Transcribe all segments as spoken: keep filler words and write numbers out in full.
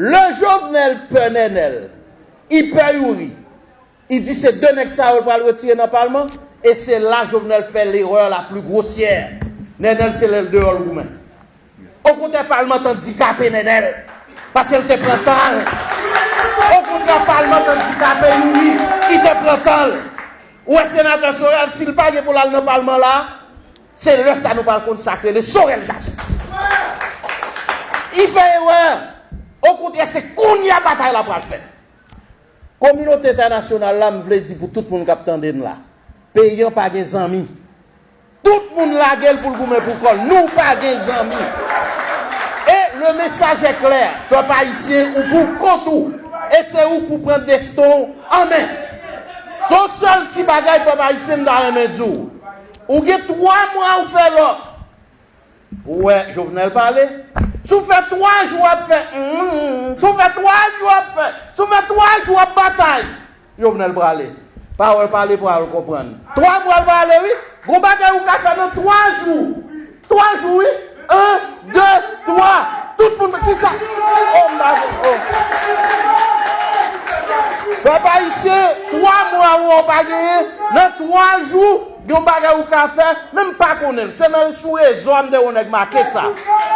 Lè Jovenel pè Nènèl, li pè Youri, li di se de nèg sa yo l pral retire nan palman, e se la Jovenel fè l'erreur la plus grossière. Nènèl se lè l deyò l goumen. Okontrè, palman t andikape Nènèl, paske l te pran tan l. Okontrè, palman t andikape Youri, li te pran tan l. Ou wè senatè Sorel, si l pa gen pou l al nan palman la, se lè sa nou pral konn sa k rele Sorel Jacques. Li fè erè. Okontrè, se kounye a batay la pral fèt. Kominote entènasyonal la, m vle di pou tout moun k ap tande n la, peyi an pa gen zanmi. Tout moun lage l pou l goumen pou kò l. Nou pa gen zanmi. E le message est clair, pèp ayisyen, ou pou kont ou. E se ou k pou pran desten w an men. Se yon sèl ti bagay, pèp ayisyen, m ta renmen di w. Ou gen twa mwa ou fè lòk. Ou wè Jovenel pale? Si w fè twa jou w ap fè mm, si w fè twa jou w ap fè, si w fè twa jou w ap batay, Jovenel prale. Pawòl pale, pawòl konprann. Twa mwa l prale, wi. Gon bagay ou ka fè nan twa jou. Twa jou, wi. En, de, twa. Tout moun, kisa? Oh, m pa, oh. Pèp ayisyen, twa mwa ou pa genyen. Nan twa jou, yon bagay ou ka fè, men m pa konnen l. Se nan sou rezo a m te wè yon nèg make sa.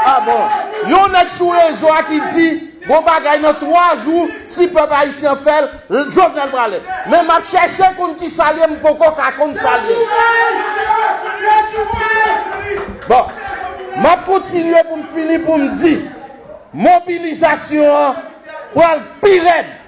Ah bon. Yon nèg sou rezo a ki di, gon bagay nan twa jou, si pèp ayisyen fè l, Jovenel prale. Men m ap chèche konn ki sa l ye, m poko ka konn sa l ye. Bon, m ap kontinye pou m fini pou m di, mobilizasyon an pral pi rèd.